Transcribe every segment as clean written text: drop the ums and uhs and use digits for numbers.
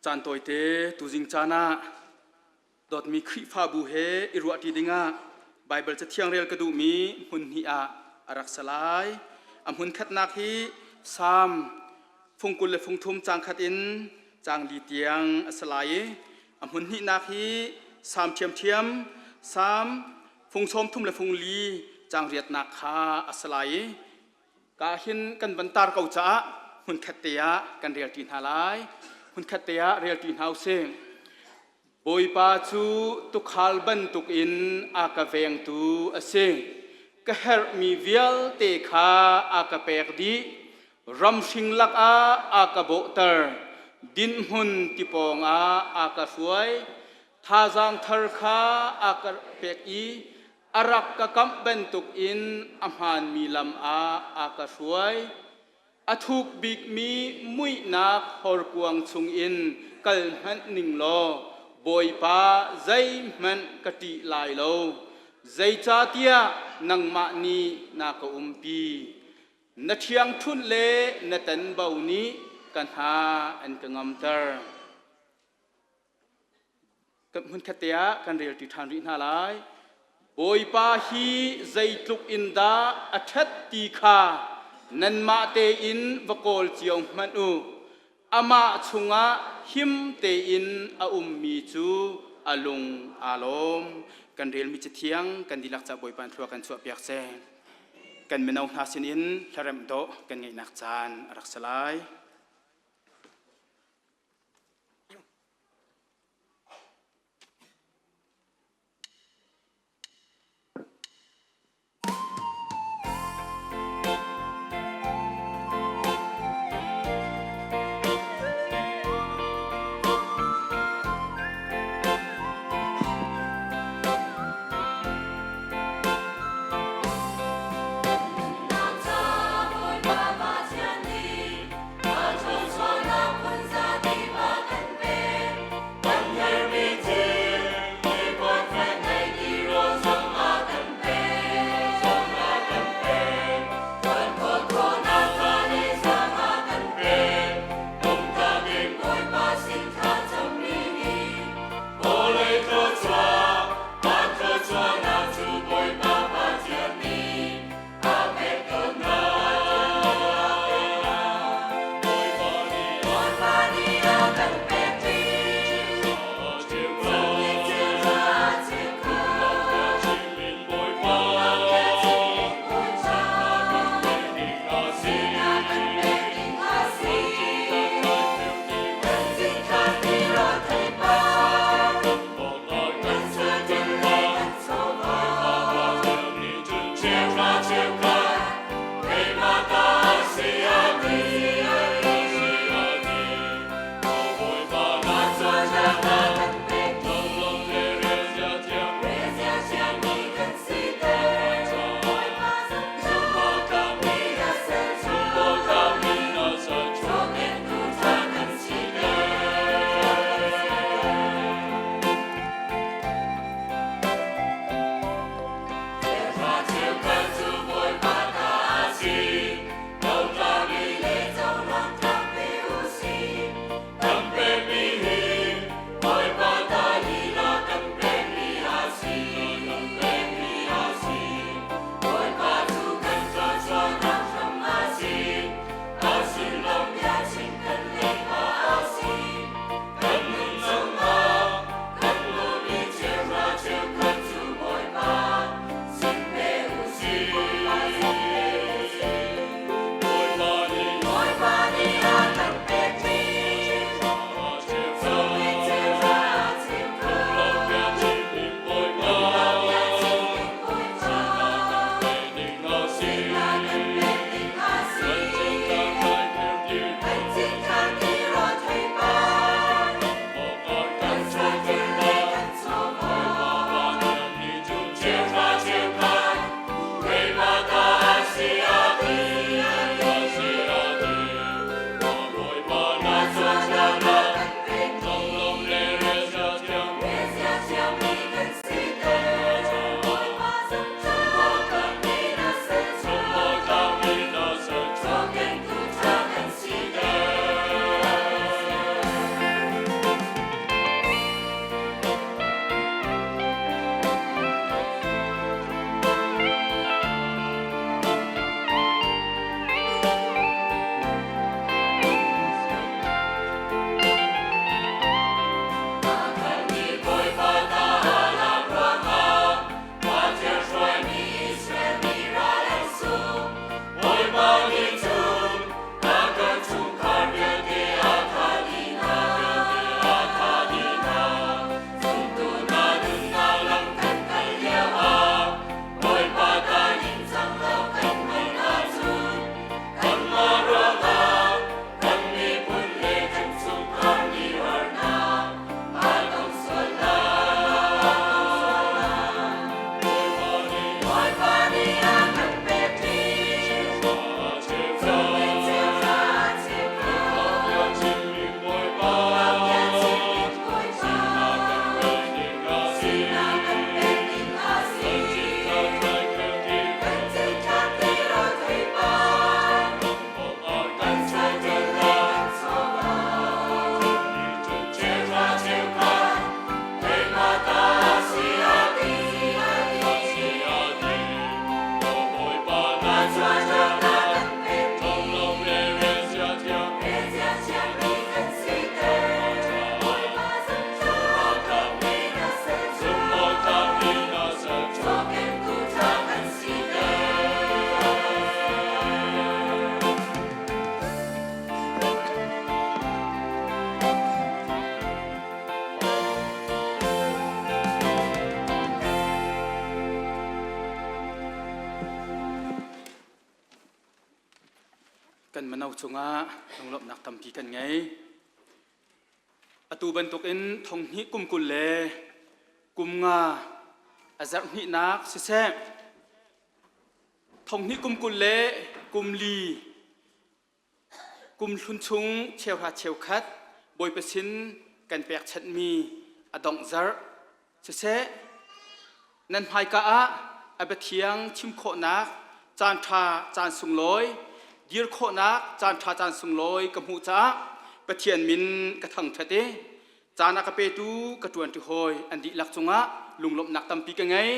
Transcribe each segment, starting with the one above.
Caan tawite tuzing caan ah dawtmi Khrihfabu he i ruahṭi dingah Baibal Cathiang rel ka duhmi hmun hnih ah a rak si lai. A hmun khatnak hi Salm fung 20 le fung thum caang khat in caang li tiang a si lai i a hmun hnihnak hi Salm ṭhiamṭhiam Salm fung sawm thum le fung li caang riatnak kha a si lai i Ka hin kan van tar ko caah hmunkhat te ah kan relṭi hna lai. Hmunkhat te ah relṭi hna usih. Bawipa cu tuukhal bantukin a ka vengtu a si. Ka herhmi vialte kha a ka pek dih. Ramhring lakah a ka bawhter. Dinhmun ti pawngah a ka hruai. Thazaang thar kha a ka pek i A rak ka kamh bantukin a hmaanmi lam ah a ka hruai. A thuk bikmi muihnak horkuang chungin kal hmanh ning law Bawipa zeihmanh ka ṭih lai lo. Zeicahtiah nangmah nih na ka umpi. Na ṭhiangṭhunh le na tanbo nih ka hna an ka ngamter. Hmunkhat te ah kan relṭi ṭhan rih hna lai. Bawipa hi zeitluk in dah a ṭhat ti kha nanmah tein va kawl cio hmanh u. Amah chungah him tein a ummi cu a lung aa lawm. Kan relmi cathiang kan dihlak ca Bawipa thlua kan chuahpiak seh. Kan mino hna sinin hlaremh dawh kan ngeihnak caan a rak si lai. Nang ca Bawipa Pathian nih. mino cungah lunglawmhnak tampi kan ngei. Atu bantukin thonghnih kum 20 le kum nga a zarh hnihnak siseh, thonghnih kum 20 le kum li kum hlun chung cheuhra cheukhat Bawipa sin kan pekchanhmi a dongh zarh siseh, nan hmaika ah a biathiang chim khawhnak caanṭha caan sunglawi dir khawhnak caanṭha caan sunglawi ka hmuh caah Pathian min ka thangṭhat i caan a ka petu ka ṭuanṭi hawi an dihlak cungah lunglawmhnak tampi ka ngei.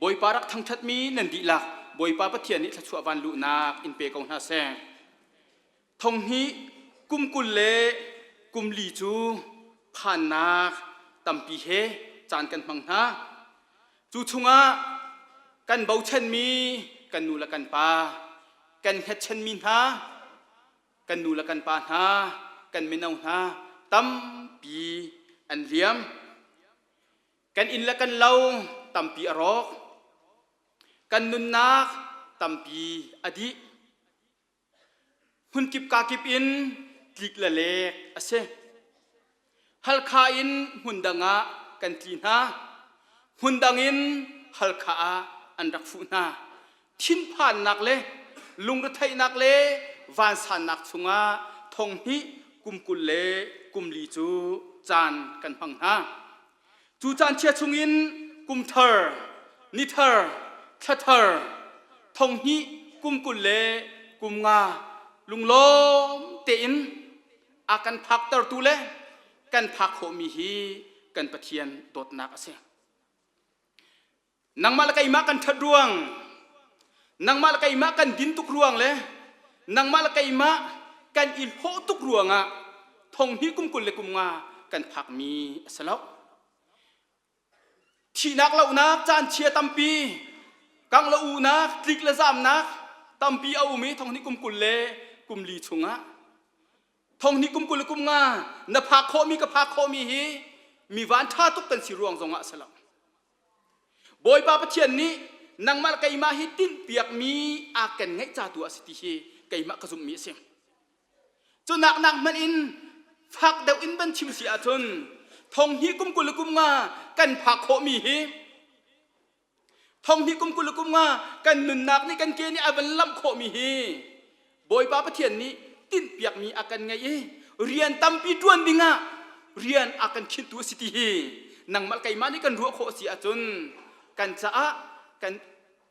Bawipa rak thangṭhatmi nan dihlak Bawipa Pathian nih thluachuah van luhnak in pe ko hna seh. Thonghnih kum 20 le kum li cu phannak tampi he caan kan hmang hna. Cu chungah kan bochanmi kan nu le kan pa, kan hngatchanmi hna, kan nu le kan pa hna, kan mino hna tampi an liam. Kan inn le kan lo tampi a rawk. Kan nunnak tampi a dih. Hmunkip kakip in tlik le lek a si. Halkha in hmundang ah kan tli hna. Hmundang in Halkha ah an rak fuh hna. Thinphannak le lungretheihnak le vansannak chungah thonghnih kum 20 le kum li cu caan kan hmang hna. Cu caan chia chungin kum thar, ni thar, thla thar, thonghnih kum 20 le kum nga lunglawm tein a kan phaktertu le kan phak khawhmi hi kan Pathian dawtnak a si. Nangmah le keimah kan ṭhat ruang, nangmah le keimah kan din tuk ruang le nangmah le keimah kan i hlawh tuk ruangah thonghnih kum 20 le kum nga kan phakmi a si lo. Thihnak lohnak caan chia tampi, kangh le uhnak, tlik le zamnak tampi a um i thonghnih kum 20 le kum li chungah thonghnih kum 20 le kum nga na phak khawhmi ka phak khawhmi hi mi van ṭha tuk kan si ruang zongah a si lo. Bawipa Pathian nih nangmah le keimah hi tinhpiakmi a kan ngeih ca tu a si ti hi keimah ka zumhmi a si. Cu nak nak hmanh in fak deuh in van chim si ahcun thonghnih kum 20 le kum nga kan phak khawhmi hi thonghnih kum 20 le kum nga kan nunnak nih kan ke nih a van lamh khawhmi hi Bawipa Pathian nih tinhpiakmi a kan ngeih i rian tampi ṭuan dingah rian a kan khinhtu a si ti hi nangmah keimah nih kan ruah khawh a si ahcun kan caah kan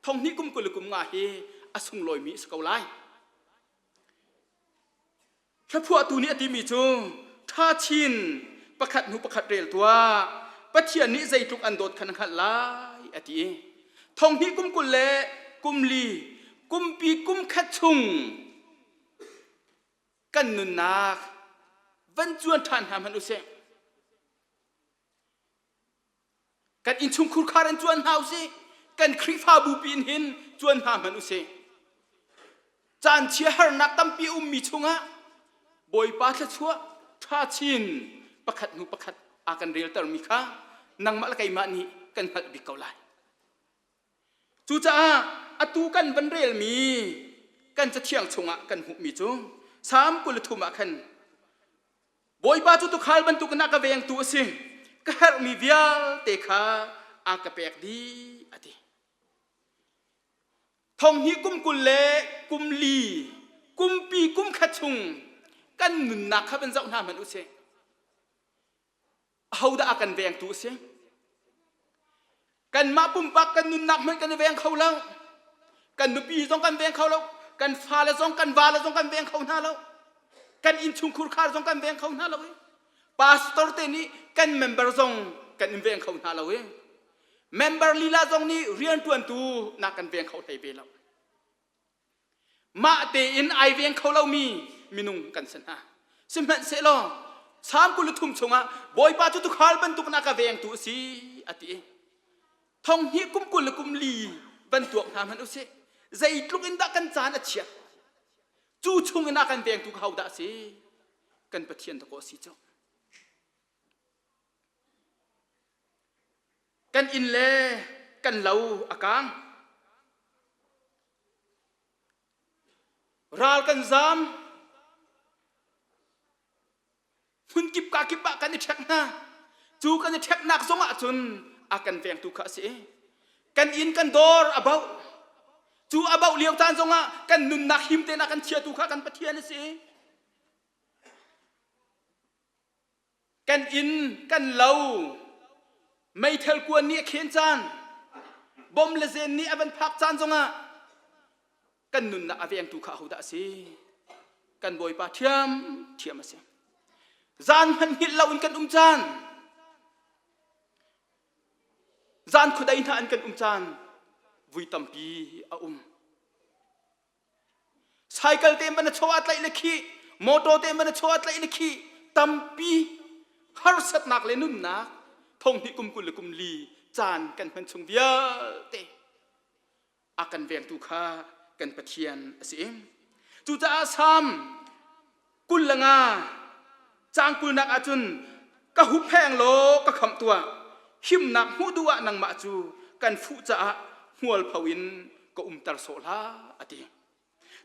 thonghnih kum 20 le kum nga hi a sunglawimi a si ko lai. Hlaphuahtu nih a timi cu ṭha chin pakhat hnu pakhat rel tuah Pathian nih zeitluk an dawt kha na hngalh lai a ti. Thonghnih kum 20 le kum li kumpi kum khat chung kan nunnak van cuan ṭhan hna hmanh usih. Kan innchungkhur khar in cuan hna usih. Kan Khrihfabu pi in hin cuan hna hmanh usih. Caan chia harnak tampi ummi chungah Bawipa thluachuah ṭha chin pakhat hnu pakhat a kan reltermi kha nangmah le keimah nih kan hngalh bik ko lai. Cucaah atu kan van relmi kan cathiang chungah kan hmuhmi cu Salm 23 ah khan Bawipa cu tuukhal bantukin a ka vengtu a si. Ka herhmi vialte kha a ka pek dih a ti. Thonghnih kum 20 le kum li kumpi kum khat chung kan nunnak kha van zoh hna hmanh u sih. Ahodah a kan vengtu a si? Kanmah pumpak kan nunnak hmanh kan i veng kho lo. Kan nupi zong kan veng kho lo. Kan fale zong kan vale zong kan veng kho hna lo. Kan innchungkhur khar zong kan veng kho hna lo i. Pastor te nih kan member zong kan in veng kho hna lo i. Member lila zong nih rianṭuantu nak kan veng kho hlei ve lo. Mah tein ai veng kho lomi minung kan si hna. Sihmanhsehlaw Salm 23 chungah Bawipa cu tuukhal bantuk na ka vengtu a si a ti. Thonghnih kum 20 le kum li van tuak hna hmanh usih. Zeitluk in dah kan caan a chiat. Cu chung in a kan vengtu ka hodah a si? Kan Pathian dakaw a si cu. Kan inn le kan lo a kaang. Ral kan zaam. Hmunkip ka kip ah kan i ṭhek hna. Cu kan i ṭheknak zong ah cun a kan vengtu kha a si. Kan inn kan dawr a bauh. Cu a bauh lio caan zongah kan nunnak him tein a kan chiatu kha kan Pathian a si. Kan inn kan lo meithal kuan nih a khen caan bom le zen nih a van phak caan zongah kan nunnak a vengtu kha ahodah a si? Kan Bawipa ṭhiam ṭhiam a si. Zan hmanh hngilh loin kan um caan zan khuadei hna in kan um caan vui tampi a um. Cycle te man a chaw ah tlaih le khih, motor te man a chaw ah tlaih le khih, tampi harsatnak le nunnak thonghnih kum 20 le kum li caan kan hman chung vialte a kan vengtu kha kan Pathian a si. Cucaah Salm 25 caang kulnak ahcun ka huppheng law ka khamh tuah himnak hmuh duh ah nangmah cu kan fuh caah hmualpho in ka umter sawh hlah a ti.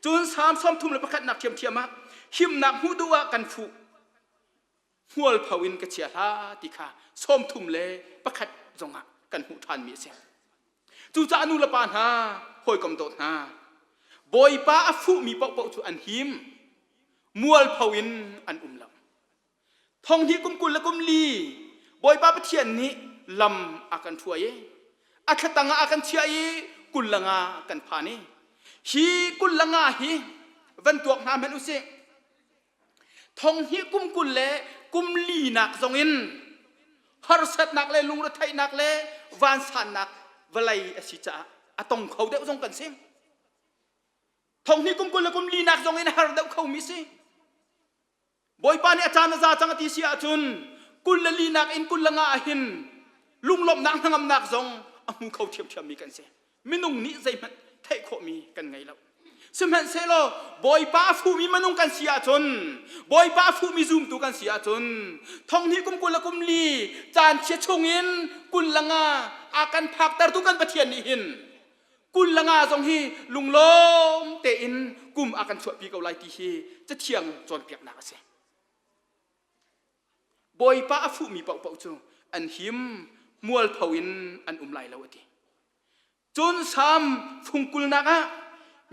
Cun Salm 31 nak ṭhiamṭhiam ah himnak hmuh duh ah kan fuh hmualpho in ka chia hlah ti kha 31 zongah kan hmuh ṭhanmi a si. Cucaah nu le pa hna, hawikom dawt hna, Bawipa a fuhmi paohpaoh cu an him, mualpho in an um lo. Thong hnih kum 20 le kum li Bawipa Pathian nih lam a kan hruai i a thlatang ah a kan chiah i 25 kan phan i hi 25 hi van tuak hna hmanh usih. Thong hnih kum 20 le kum linak zongin harsatnak le lungretheihnak le vansannak vawlei a si caah a tong kho deuh zong kan si. Thong hnih kum 20 le kum linak zongin a har deuh khomi si. Bawipa nih a caan a za cang a ti si ahcun 24 nak in 25 ah hin lunglawmhnak hnangamnak zong a hmu kho ṭhiamṭhiammi kan si. Minung nih zeihmanh theih khawhmi kan ngei lo. Sihmanhsehlaw Bawipa a fuhmi minung kan si ahcun Bawipa a fuhmi zumtu kan si ahcun thong hnih kum 20 le kum li caan chia chungin 25 a kan phaktertu kan Pathian nih hin 25 zong hi lunglawm tein kum a kan chuahpi ko lai ti hi cathiang cawnpiaknak a si. Bawipa a fuhmi paohpaoh cu an him mualpho in an um lai lo a ti. Cun Salm fung kulnak ah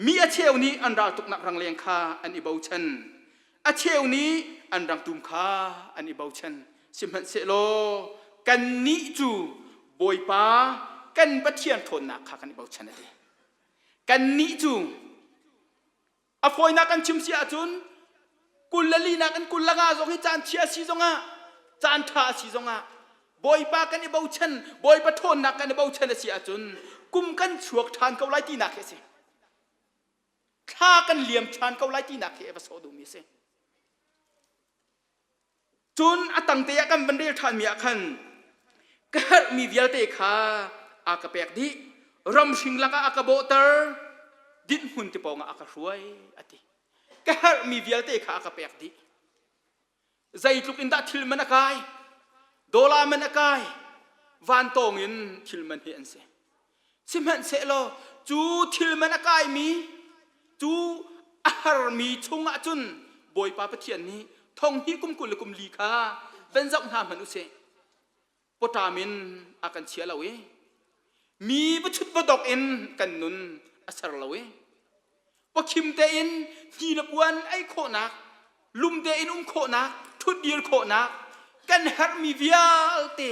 mi a cheu nih an raltuknak rangleng kha an i bochan. A cheu nih an rangtum kha an i bochan. Sihmanhsehlaw kannih cu Bawipa kan Pathian ṭhawnnak kha kan i bochan a ti. Kannih cu a fawinak kan chim si ahcun 24 nak in 25 zong hi caan chia si zongah caan ṭha a si zongah Bawipa kan i bochan Bawipa ṭhawnnak kan i bochan a si ahcun kum kan chuak ṭhan ko lai tinak hi a si. Thla kan liam ṭhan ko lai tinak hi a va sawh duhmi a si. Cun a tangte ah kan van rel ṭhanmi ah khan ka herhmi vialte kha a ka pek dih ramhring lakah a ka bawhter dinhhmun te pawngah a ka hruai a ti ka herhmi vialte kha a ka pek dih zeitluk in dah thil man a kai dollar man a kai vantawng in thil man hi an si Sihmanhsehlaw cu thil man a kaimi cu a harmi chungah cun Bawipa Pathian nih thong hnih kum 20 le kum li kha van zoh hna hmanh u sih. Pawṭam in a kan chia lo i mi va chut va dok in kan nun a ser lo i pawkhim tein hni le puan ei khawhnak lum tein um khawhnak ṭhutdir khawhnak kan herhmi vialte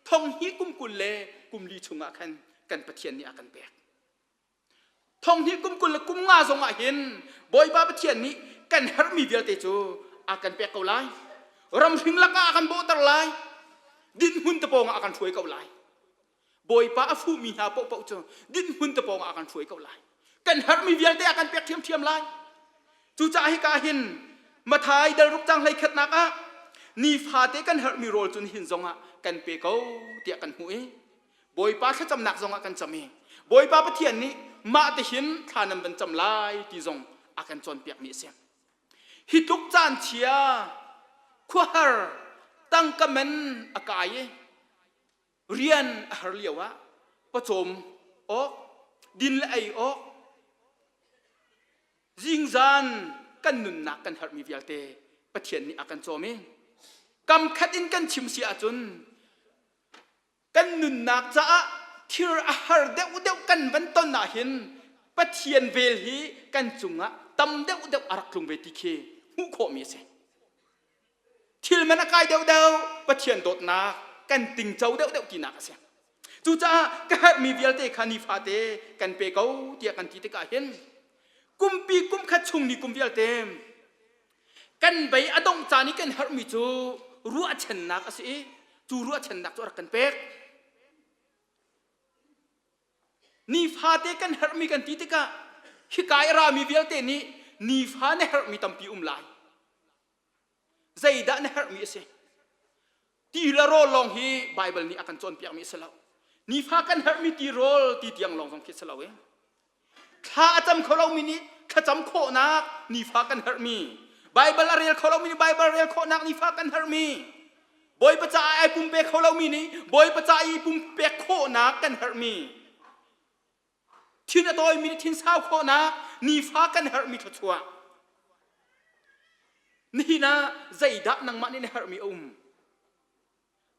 thong hnih kum 20 le kum li chungah khan kan Pathian nih a kan pek. Thong hnih kum 20 le kum nga zongah hin Bawipa Pathian nih kan herhmi vialte cu a kan pek ko lai. Ramhring lakah a kan bawhter lai. Dinhmun te pawngah a kan hruai ko lai. Bawipa a fuhmi hna paohpaoh cu dinhmun te pawngah a kan hruai ko lai. Kan herhmi vialte a kan pek ṭhiamṭhiam lai. Cucaah hika hin Mathai dal ruk cang 11nak ah nifate kan herhmi rawl cu nihin zongah kan pe ko tiah kan hmuh i Bawipa thlacamnak zongah kan cam i Bawipa Pathian nih mah te hin thla nan van cam lai ti zong a kan cawnpiakmi a si. Hi tluk caan chia khuahar tangka man a kai i rian a har lio ah pawcawm awk din le ei awk zingzan kan nunnak kan herhmi vialte Pathian nih a kan cawm i. Kam khat in kan chim si ahcun kan nunnak caah thil a har deuhdeuh kan van ton ahhin Pathian vel hi kan cungah tam deuhdeuh a rak tlung ve ti khi hmuh khawhmi a si. Thil man a kai deuhdeuh Pathian dawtnak kan tingco deuhdeuh tinak a si. Cucaah ka herhmi vialte kha nifate kan pe ko tiah kan ti tikah hin kumpi kum khat chung ni kum vialte kan bei a dongh caan i kan herhmi cu ruahchannak a si i cu ruahchannak cu a rak kan pek. Nifate kan herhmi kan ti tikah hika i rami vialte nih nifa na herhmi tampi um lai. Zeidah na herhmi a si? Ti le rawl lawng hi Baibal nih a kan cawnpiakmi a si lo. Nifa kan herhmi ti rawl ti tiang lawng zong khi a si lo i thla a cam kho lomi nih thlacam khawhnak nifa kan herhmi Baibal a rel kho lomi nih Baibal rel khawhnak nifa kan herhmi Bawipa caah ai pumpe kho lomi nih Bawipa ca i pumpek khawhnak kan herhmi thin a tawimi nih thin sau khawhnak nifa kan herhmi thluachuah nihin ah zeidah nangmah nih na herhmi a um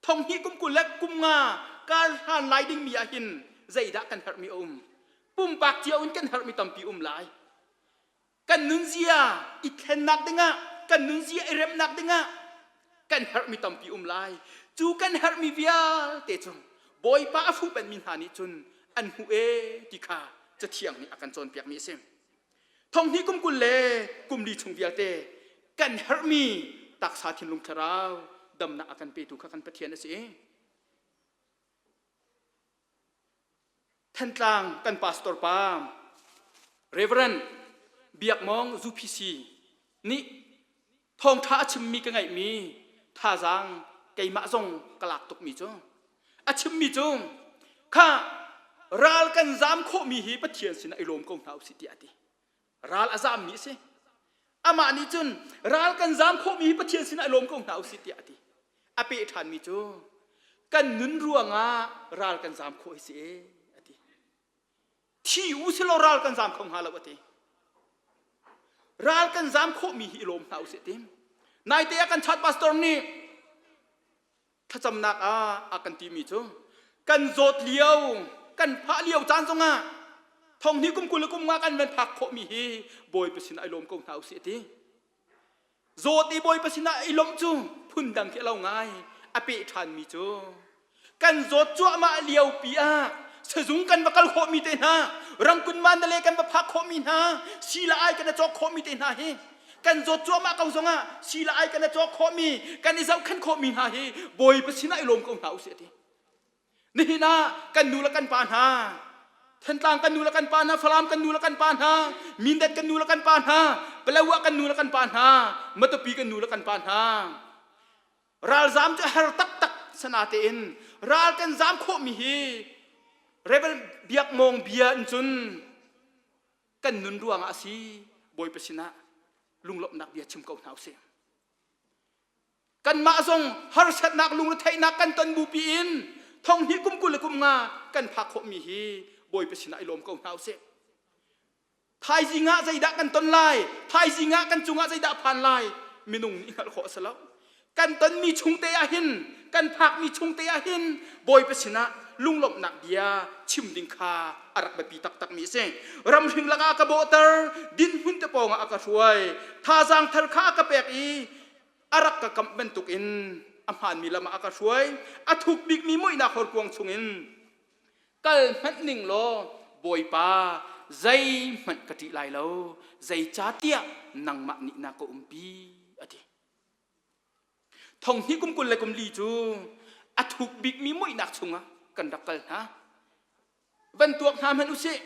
Thong hnih kum 20 le kum nga kar hlan lai dingmi ah hin zeidah kan herhmi a um? Pumpak cio in kan herhmi tampi um lai. Kan nunzia i thlennak dingah, kan nunzia i remnak dingah kan herhmi tampi um lai. Cu kan herhmi vialte cu Bawipa a fuhpenmi hna nih cun an hmuh e ti kha Cathiang nih a kan cawnpiakmi a si. Thong hnih kum 20 le kum li chung vialte kan herhmi taksa thinlung thlarau damnak a kan petu kha kan Pathian a si. Thantlang kan pastor pa Reverend Biak Mawng UPC nih thawngṭha a chimmi ka ngaihmi thazaang keimah zong ka lak tukmi cu a chimmi cu kha ral kan zam khawhmi hi Pathian sinah i lawm ko hna usih tiah a ti. Ral a zammi a si. Amah nih cun ral kan zam khawhmi hi Pathian sinah i lawm ko hna usih tiah a ti. A peh ṭhanmi cu kan nun ruangah ral kan zam khawh hi si e a ti. Thi u silaw ral kan zam kho hnga lo a ti. Ral kan zam khawhmi hi i lawm hna usih ti. Naite ah kan chat pastor nih thlacamnak ah a kan timi cu kan zawt lio kan phah lio caan zongah thong hnih kum 20 le kum nga kan van phak khawhmi hi Bawipa sinah i lawm ko hna usih a ti. Zawt i Bawipa sinah i lawmh cu phundang khi a lo ngai a peh ṭhanmi cu kan zawt cuahmah lio pi ah sazung kan va kal khawhmi te hna rangkun mandale kan va phak khawhmi hna sila ai kan i cawk khawhmi te hna hi kan zawt cuahmah ko zongah sila ai kan i cawk khawhmi kan i zohkhenh khawhmi hna hi Bawipa sinah i lawm ko hna usih a ti. Nihin ah kan nu le kan pa hna Thantlang kan nu le kan pa hna Falam kan nu le kan pa hna Mindat kan nu le kan pa hna Palawa kan nu le kan pa hna Matupi kan nu le kan pa hna ralzam cu har taktak sana tein ral kan zam khawhmi hi Rebel Biak Mawng bia in cun kan nun ruangah a si Bawipa sinah lunglawmhnak bia chim ko hna usih. Kanmah zong harsatnak lungretheihnak kan ton bupi in thong hnih kum 20 le kum nga kan phak khawhmi hi Bawipa sinah i lawm ko hna usih. Thaizing ah zeidah kan ton lai? Thaizing ah kan cungah zeidah phan lai? Minung nih hngalh khawh a si lo. Kan tonmi chung te ah hin, kan phakmi chung te ah hin Bawipa sinah lunglawmhnak bia chim ding kha a rak biapi taktakmi a si. Ramhring lakah a ka bawhter, dinhmun te pawngah a ka hruai, thazaang thar kha a ka pek i a rak ka kamh bantukin a hmaanmi lam ah a ka hruai a thuk bikmi muihnak horkuang chungin kal hmanh ning law Bawipa zeihmanh ka ṭih lai lo zeicahtiah nangmah nih na ka umpi a ti thong hnih kum 20 le kum li cu a thuk bikmi muihnak chungah kan rak kal hna van tuak hna hmanh usih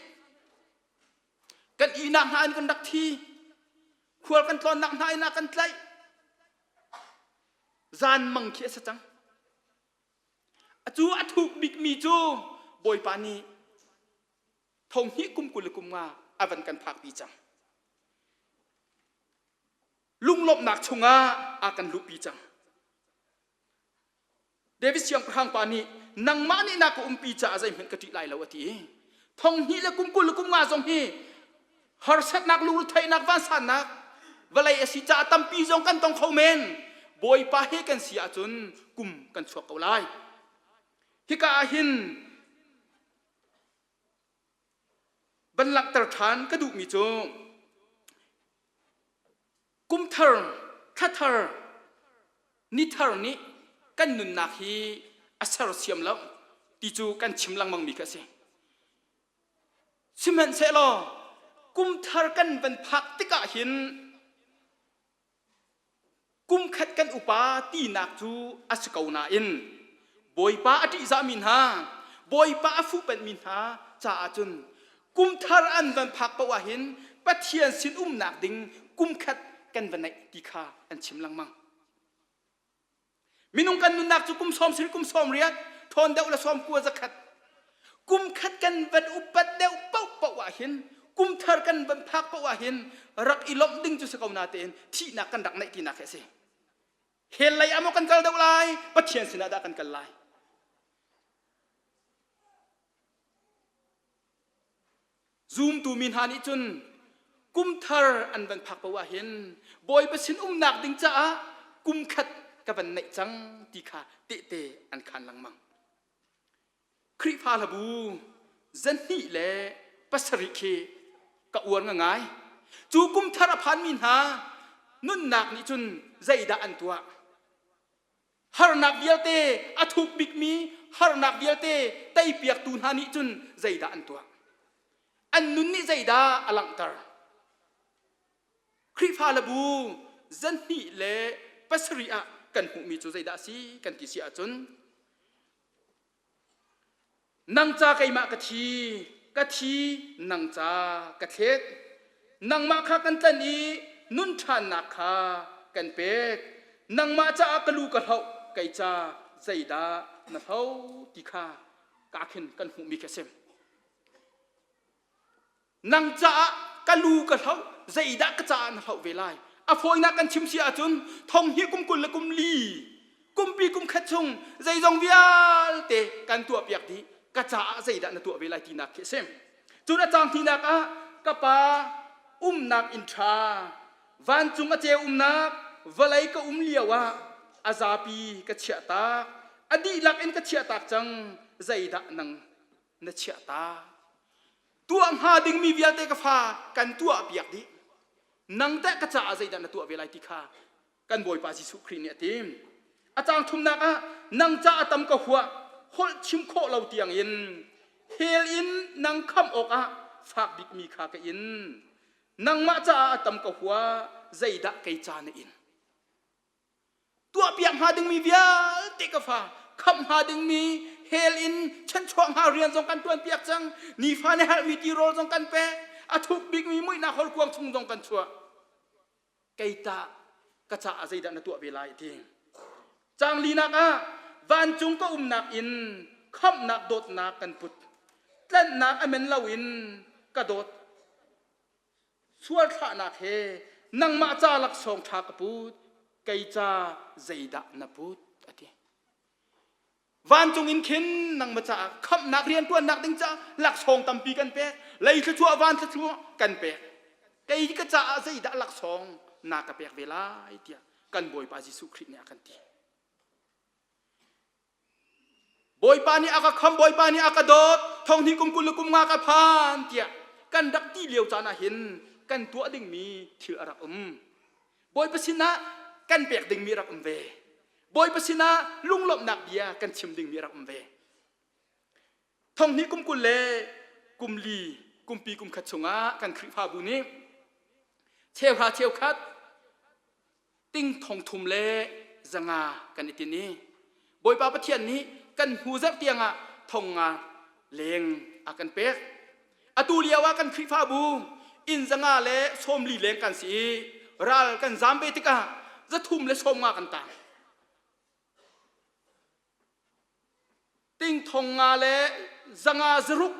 kan ihnak hna in kan rak thi khual kan tlawnnak hna in a kan tlaih zan mang khi a si cang cu a thuk bikmi cu bawipa nih thong hnih kum 20 le kum nga a van kan phakpi cang lunglawmhnak chungah a kan luhpi cang David siangpahrang pa nih nangmah nih na ka umpi caah zeihmanh ka ṭih lai lo a ti i thong hnih le kum 20 le kum nga zong hi harsatnak lungretheihnak vansannak vawlei a si caah tampi zong kan tong kho men. Bawipa he kan si ahcun kum kan chuak ko lai. Hika ah hin van langhter ṭhan ka duhmi cu kum thar, thla thar, ni thar nih kan nunnak hi a sersiam lo ti cu kan chim lengmangmi kha a si. Sihmanhsehlaw kum thar kan van phak tikah hin kum khat kan upa tinak cu a si ko nain Bawipa a ṭihzahmi hna, Bawipa a fuhpenhmi hna caah cun kum thar an van phak paoh ah hin Pathian sin umnak ding kum khat kan va neih ti kha an chim lengmang. Minung kan nunnak cu kum 70 kum 80 ṭhawn deuh le 90 zakhat. Kum khat kan van upat deuh paohpaoh ah hin kum thar kan van phak paoh ah hin rak i lawmh ding cu si ko natein thihnak kan rak neih tinak hi a si. Hell lei ah maw kan kal deuh lai, Pathian sinah dah kan kal lai. Zumtu mi hna nih cun kum thar an van phak paoh ah hin Bawipa sin umnak ding caah kum khat ka van neih cang ti kha tehte an khaan lengmang. Khrihfa hlabu zanhnih le pasarih khi ka uar ngai. Cu kum thar a phanmi hna nunnak nih cun zeidah an tuah? Harnak vialte a thuk bikmi harnak vialte teipiaktu hna nih cun zeidah an tuah? An nun nih zeidah a langhter? Khrihfa le bu zanhnih le pasarih ah kan hmuhmi cu zeidah a si kan ti si ahcun Nang ca keimah ka thi, ka thi nang ca ka thlet. Nangmah kha kan tlanh i nun ṭhannak kha kan pek. Nangmah caah ka lu ka hloh, kei ca zeidah na hlo ti kha ka khin kan hmuhmi khi a si. Nang caah ka lu ka hloh, zeidah ka caah na hloh ve lai? A fawinak kan chim si ahcun thong hi kum 24 kumpi kum khat chung zeizong vialte kan tuahpiak dih ka caah zeidah na tuah ve lai tinak khi a si. Cun a cang hnihnak ah ka pa umnak inn ṭha vancung a ceu umnak vawlei ka um lio ah a zapi ka chiahtak a dihlak in ka chiahtak cang zeidah nang na chiahtak Tuah hnga dingmi vialte ka fa kan tuahpiak dih. Nang teh ka caah zeidah na tuah ve lai ti kha kan Bawipa Jesuh Khrih nih a tim. A caang thumnak ah nang caah tam ka huah holh chim khawh lo tiangin hell in nang khamh awkah fak bikmi kha ka in. Nangmah caah a tam ka hua zeidah kei ca na in. Tuahpiak hnga dingmi vialte ka fa khamh hnga dingmi hell in chanchuah hnga rian zong kan tuanpiak cang nifa na herhmi tirawl zong kan pek a thuk bikmi muihnak horkuang chung zong kan chuah kei tah ka caah zeidah na tuah ve lai ti cang linak ah vancung ka umnak in khamhnak dawtnak kan put tlanhnak a men loin ka dawt Sual thlahnak he nangmah ca laksawng ṭha ka put, kei ca zeidah na put a ti. Vancung in khin nangmah caah khamhnak rianṭuannak ding caah laksawng tampi kan pek, lei thluachuah van thluachuah kan pek. Kei ka caah zeidah laksawng na ka pek ve lai tiah kan Bawipa Jesuh Khrih nih a kan ti. Bawipa nih a ka kham, Bawipa nih a ka dawt, thong hnih kum 20 le kum nga ka phan tiah kan rak ti lio caan ah hin kan tuah dingmi thil a rak um. Bawipa sinah kan pek dingmi a rak um ve. Bawipa sinah lunglawmhnak bia kan chim dingmi a rak um ve. Thong hnih kum 20 le kum li kumpi kum khat chungah kan Khrihfabu nih cheuhra cheukhat ting thong thum le zanga kan i tin i Bawipa Pathian nih kan hnu zarh tiangah thong nga leng a kan pek. Atu lio ah kan Khrihfabu inn 140 leng kan si i ral kan zam ve tikah 350 kan tang. Ting thong nga le zanga zaruk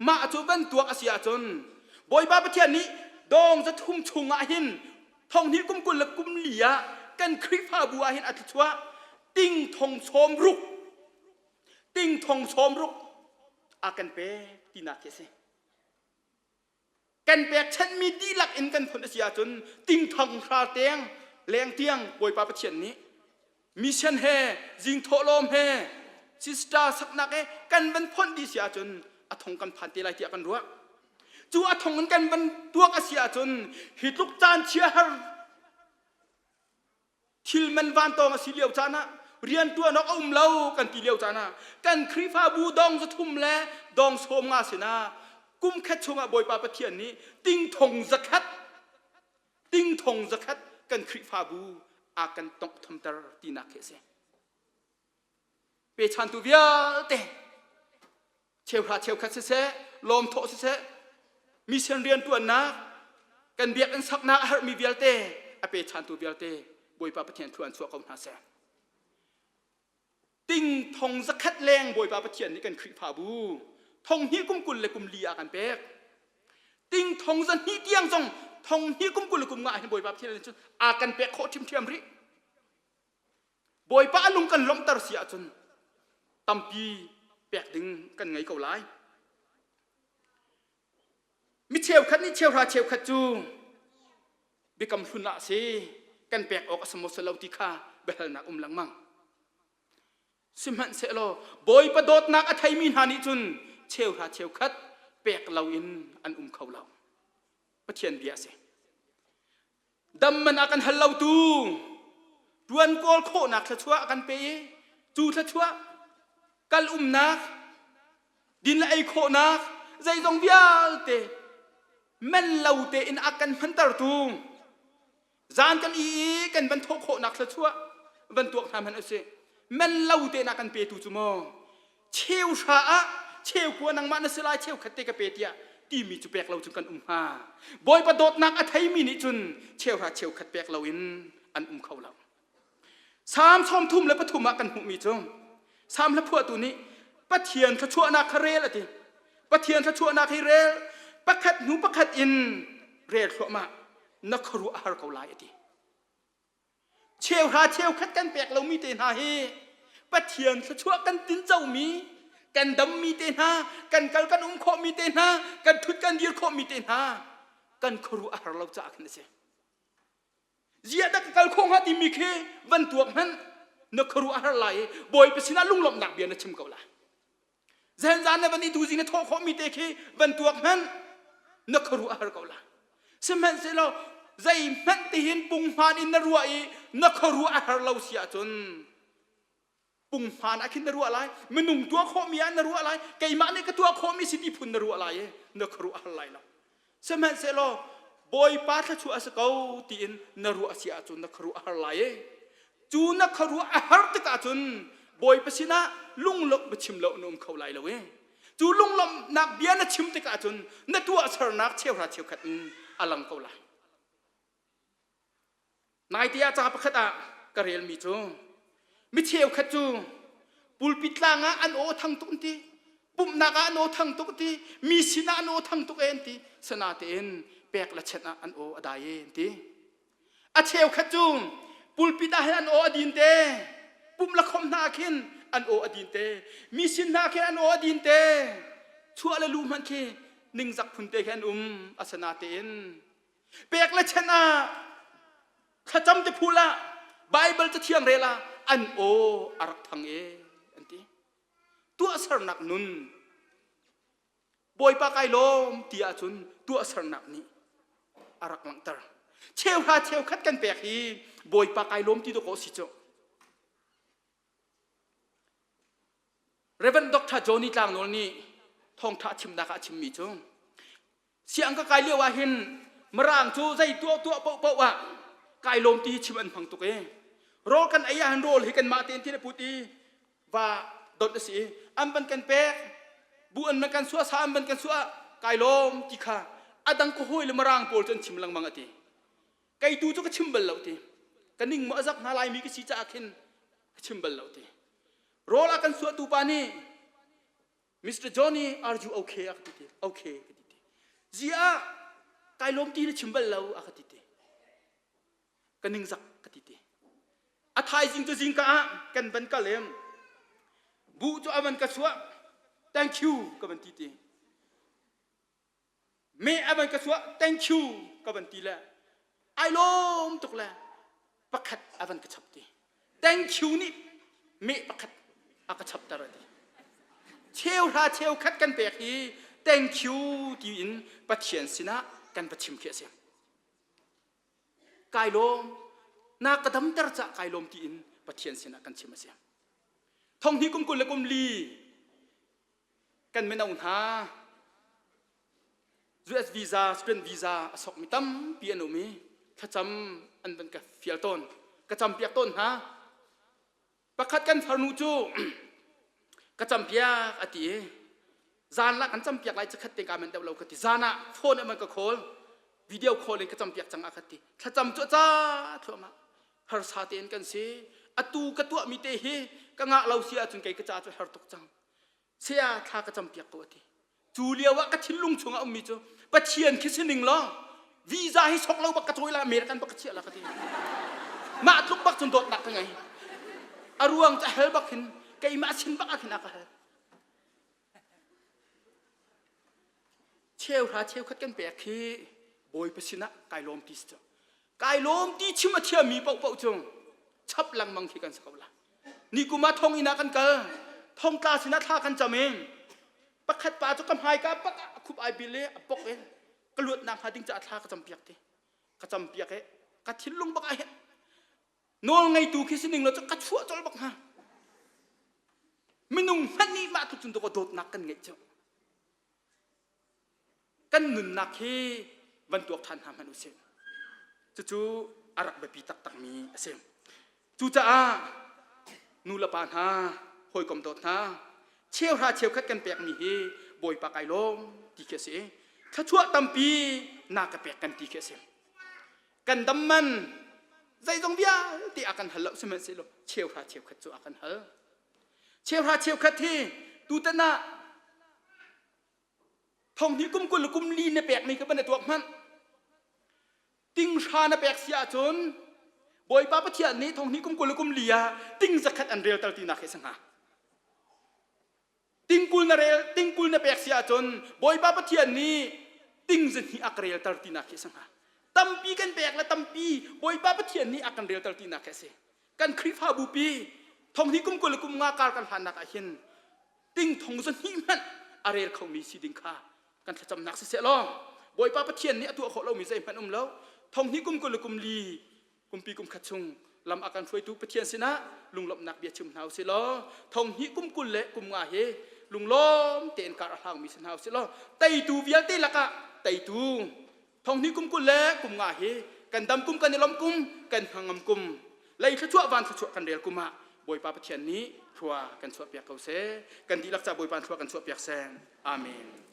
mah cu van tuak a si ahcun Bawipa Pathian nih dawng 300 chungah hin thong hnih kum 20 le kum li ah kan Khrihfabu ah hin a thluachuah ting thong 60 ting thong 60 a kan pek tinak khi a si. Kan pekchanhmi dihlak in kan phun a si ahcun ting thong hra teng leng tiang Bawipa Pathian nih Mission he zing thawhlawm he sister saknak he kan van phonh dih si ahcun a thong kan phan te lai tiah kan ruah. Cu a thong in kan van tuak a si ahcun hi tluk caan chia har thil man vantawng a si lio caan ah rianṭuan awk a um lo kan ti lio caan ah kan Khrihfabu dong zathum le dong sawm nga sinah kum khat chungah Bawipa Pathian nih ting thong zakhat ting thong zakhat kan Khrihfabu a kan tonghthamter tinak khi a si. Pechantu vialte cheuhra cheukhat siseh lawmthawh siseh mission riantuannak kan biakinn saknak a herhmi vialte a pechantu vialte Bawipa Pathian thu an chuah ko hna seh. Ting thong zakhat leng Bawipa Pathian nih kan Khrihfabu thong hnih kum kul le kum li ah kan pek. Ting thong za hnih tiang zong thong hnih kum kul le kum nga hin Bawipa Pathian nih cun a kan pek khawh ṭhiamṭhiam rih. Bawipa a lung kan lawmhter si ahcun tampi pek ding kan ngei ko lai. Mi cheukhat nih cheuhra cheukhat cu biakam hlun ah si kan pek awk a si maw si lo ti kha biahalnak um lengmang. Sihmanhsehlaw Bawipa dawtnak a theimi hna nih cun cheuhra cheukhat pek loin an um kho lo. Pathian bia a si. Dam man a kan hal lotu ṭuan kawl khawhnak thluachuah a kan pe i cu thluachuah kal umnak din le ei khawhnak zeizong vialte men lo tein a kan hmantertu zan kan i i kan van thawh khawhnak thluachuah van tuak hna hmanh usih men lo tein a kan petu cu maw cheu hra ah cheu kua nangmah na si lai cheu khat te ka pe tiah timi cu pek lo cun kan um hnga bawipa dawtnak a theimi nih cun cheu hra cheu khat pek loin an um kho lo Salm 33 ah kan hmuhmi cu Salm hla phuahtu nih Pathian thluachuahnak kha rel a ti Pathian thluachuahnak hi rel pakhat hnu pakhat in rel thluahmah na khuaruah a har ko lai a ti Cheuhra cheukhat kan pek lomi te hna hi Pathian thluachuah kan tincomi, kan dammi te hna, kan kal kan um khawhmi te hna, kan thut kan dir khawhmi te hna kan khuaruah a har lo caah khin a si. Ziah dah ka kal khawh hnga timi khi van tuak hmanh na khuaruah a har lai i Bawipa sinah lunglawmhnak bia na chim ko lai. Zan zan na van i tuzing na thawh khawhmi te khi van tuak hmanh na khuaruah a har ko lai. Sihmanhsehlaw zeihmanh tihin punghman in na ruah i na khuaruah a har lo si ahcun punghman ah khin na ruah lai minung tuah khawhmi ah na ruah lai keimah nih ka tuah khawhmi si ti phun na ruah lai i na khuaruah a har lai lo. Sihmanhsehlaw Bawipa thluachuah a si ko tiin na ruah si ahcun na khuaruah a har lai i cu na khuaruah a har tikah cun Bawipa sinah lunglawmh biachim lo na um kho lai lo i cu lunglawmhnak bia na chim tikah cun na tuahsernak cheuhra cheukhat in a lang ko lai. Naite ah ca pakhat ah ka relmi cu mi cheukhat cu pulpit tlang ah an aw thang tuk an ti pumhnak ah an aw thang tuk ti mi sinah an aw thang tuk e an ti sanatein pek le chenh ah an aw a dai e an ti a cheukhat cu pulpit ah hin an aw a din te pumh la khom hna ah khin an aw a din te mi sin hna khin an aw a din te chuah le lu hmanh khi ningzak phun te khi an um asanatein Pek le chenh ah thlacam te phul ah Bible cathiang rel ah an aw a rak thang e an ti. Tuahsernak nun Bawipa kai lawm ti ahcun tuahsernak nih a rak langhter. Cheuhra cheukhat kan pek hi Bawipa kai lawm ti dawk si cu. Reverend Dr. Johnny Tlangnawl nih thawngṭha chimnak ah a chimmi cu Siang ka kai lio ah hin Mirang cu zei tuah tuah paohpaoh ah kai lawm ti hi chim an hmang tuk i rawl kan ei ah hin rawl hi kanmah tein thil a put i va donh a si i an van kan pek bu an van kan suah sa an van kan suah kai lawm ti kha a dang ka hawi le Mirang pawl cu an chim lengmang a ti kei tu cu ka chim bal lo ti ka ning maw a zak hna laimi ka si caah khin ka chim bal lo ti rawl a kan suahtu pa nih Mr. Johnny, are you okay? A ka ti te. Okay ka ti te. Ziah kai lawm ti na chim bal lo a ka ti te. Ka ningzak ka ti te. A thaizing cu zingka ah kan van kal em. Bu cu a van ka chuah. Thank you ka van ti te. Me a van ka chuah thank you ka van ti le ai lawm tuk le pakhat a van ka chap ti. Thank you nih meh pakhat a ka chapter a ti. Cheuhra cheukhat kan pek hi thank you tiin Pathian sinah kan va chim khi a si. Kai lawm na ka damter cah kai lawm tiin Pathian sinah kan chim a si. Thong hnih kum 20 le kum li kan mino hna US visa, student visa a sokmi tampi an um i thlacam an van ka fial tawn. Ka campiak tawn hna. Pakhat kan farnu cu ka campiak a ti i zan lah kan campiak lai cakhat te ka men deuh lo ka ti. Zan ah phone an ka call, video call in ka campiak cang a ka ti. Thlacam cu a ca thluahmah. Harsa tein kan si. Atu ka tuahmi te hi ka ngah lo si ahcun kei ka ca cu har tuk cang. Saya thla ka campiak ko a ti. Cu lio ah ka thinlung chungah ummi cu Pathian khi si ning law visa hi sok lo bak ka cawi la American bak ka chiah la ka ti. Mah tluk bak cun dawtnak ka ngei. A ruang cu a hel bak hin keimah sin bak ah khin a ka hel. Cheuhra cheukhat kan pek khi Bawipa sinah kai lawm ti si cu. Kai lawm ti chim a thiammi paohpaoh cu chap lengmang khi kan si ko la. Ni kum ah thonginn ah kan kal. Thongtla sinah thla kan cam i pakhat pa cu ka hmaika pak ah a khup ai bil i a pok i ka luatnak hnga ding caah thla ka campiak ti. Ka campiak i ka thinlung bak ah hin nawl ngeitu khi si ning lo cu ka chuah colh bak hnga. Minung hmanh nih mah tluk cun dawtnak kan ngeih cu. Kan nunnak hi van tuak ṭhan hna hmanh usih. Cucu a rak biapi taktakmi a si. Cucaah nu le pa hna, hawikom dawt hna, cheuhra cheukhat kan pekmi hi Bawipa kai lawm ti khi a si. Thluachuah tampi na ka pek kan ti khi a si. Kan dam man zeizong vialte a kan hal lo sihmanhsehlaw cheuhra cheukhat cu a kan hal. Cheuhra cheukhat hi tutan ah Thong hnih kum 20 le kum li na pekmi kha van i tuak hmanh. Ting hra na pek si ahcun Bawipa Pathian nih thong hnih kum 20 le kum li ah ting zakhat an relter tinak hi a si hnga. Ting 20 na rel ting 20 na pek si ahcun Bawipa Pathian nih ting zahnih a ka relter tinak hi a si hnga. Tampi kan pek le tampi Bawipa Pathian nih a kan relter tinak hi a si. Kan Khrihfabu pi thong hnih kum 20 le kum nga kar kan hlannak ah hin ting thong zahnih hmanh a rel khomi si ding kha kan thlacamnak si seh law Bawipa Pathian nih a tuah khawh lomi zeihmanh um lo thong hnih kum 20 le kum li kumpi kum khat chung lam a kan hruaitu Pathian sinah lunglawmhnak bia chim hna usih law thong hnih kum 20 le kum nga hi lunglawm tein kar a hlangmi si hna usih law teitu vialte lakah teitu thong hnih kum 20 le kum nga hi kan dam kum kan i lawm kum kan hnangam kum lei thluachuah van thluachuah kan rel kum ah Bawipa Pathian nih thlua kan chuahpiak ko seh kan dihlak ca Bawipa thlua kan chuahpiak seh amen.